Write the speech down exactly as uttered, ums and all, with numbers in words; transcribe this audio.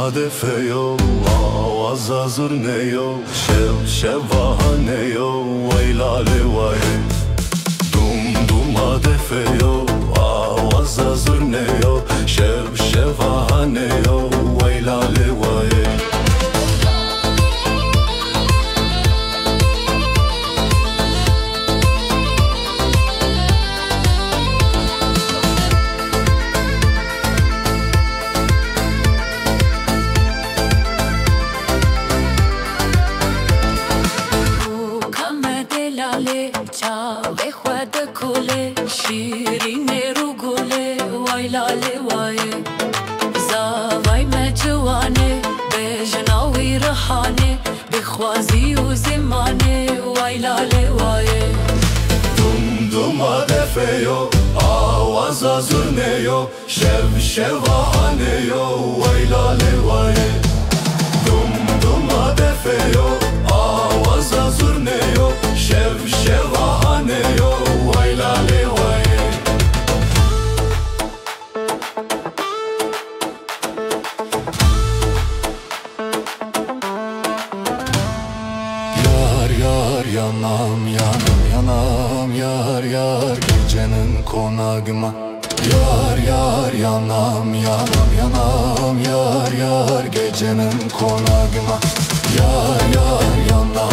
Defe yo, awaza zurne yo, şev şevahane yo, way lale waye. Dum duma defe yo, awaza zurne yo, şev şevahane yo, way lale waye. Kame delalê, çavê xwe dikolê, şîrînê rûgolê, way lalê wayê. Zavay me ciwanê, bêjina wî rihanê, bi xwazî û zimanê, way lalê wayê. Dum duma defe yo, awaza zurne yo, şev şevahane yo, way lale waye. Dum duma defe yo, awaza zurne yo, şev şevahane yo, way lale waye. Yar yar yanam yanam yanam yar yar gecenin konagıma. Yar yar yanam yanam yanam yar yar gecenin konagıma. Yar yar yanam